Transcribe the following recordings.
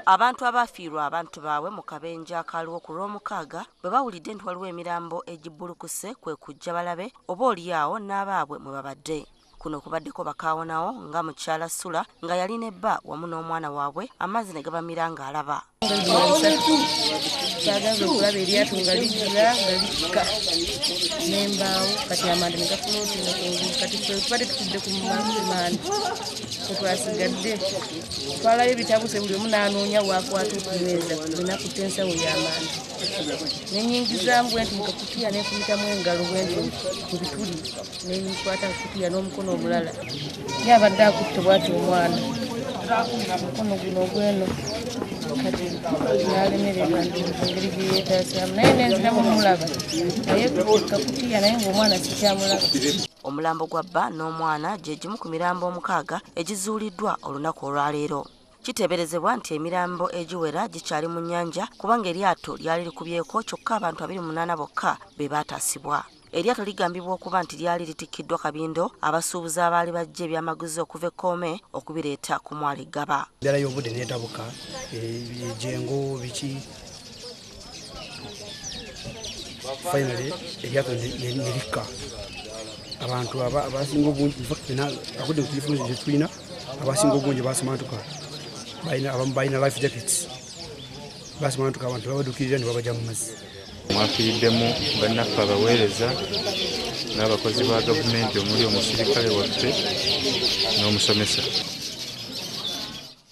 Abantu abafiirwa abantu baabwe mu kabenje akaaliwo ku Lwomukaaga bwe bawulidde nti waliwo emirambo egibbulukuse kwe kujja balabe oba oliawo n'abaabwe mwe babadde. Kuno kubaddeko bakaawonawo nga mukyala Sula nga yalina ebba wamu n'omwana waabwe amazzi ne gabamira ng'alaba. Kyagala okulaba eryato nga lijjula nga likka n'embaawo kati amanda ne gafulootinga kungulu kati ffe tubadde tutudde ku manda twasigadde twalayo ebitabuse buli omu n'anoonya waakwata okunyweza bwe nakutte ensawo y'amanda nenyingizaamu bwe nti mu kakutiya nenfumitamu engalo bwe nti mu bituli nenkwata kakutiya n'omukono omulala ye abadde akutte bw'ati omwana omukono guno ogweno kati nalemererwa engeri gye yeetaasiramu naye nenziramu omulaba naye kakutiya naye ng'omwana sikyamulaba. Omulambo gwa bba n'omwana gye gimu ku mirambo 6 egizuuliddwa olunaku olwaleero. Kiteeberezebwa nti emirambo egiwera gikyali mu nnyanja kubanga eryato lyali likubyeko kyokka abantu 28 bokka be baataasibwa. Eryato ligambibwa okuba nti lyali litikkiddwa kabindo abasuubuzi abaali bajja ebyamaguzi okuva e Kkoome okubireeta ku mwalo e Ggaba. Embeera y'obudde n'etabuka, ejengo biki, finally eryato ne likka. Abantu abasinga obungi, in fact, according to the information gye tulina, abasinga obungi basimantuka. Abamu balina life jackets. Basimantuka abantu babaduukirira ne babajja mu mazzi. Mwafiiriddemu bannaffe abaweereza n'abakozi ba gavumenti omuli omusirikale waffe n'omusomesa.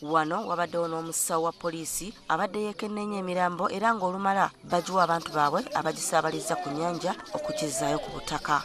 Wano wabaddewo n'omusawo wa poliisi abadde yeekenneenya emirambo era ng'olumala bagiwa abantu baabwe abagisaabaliza ku nnyanja okugizzaayo ku butaka.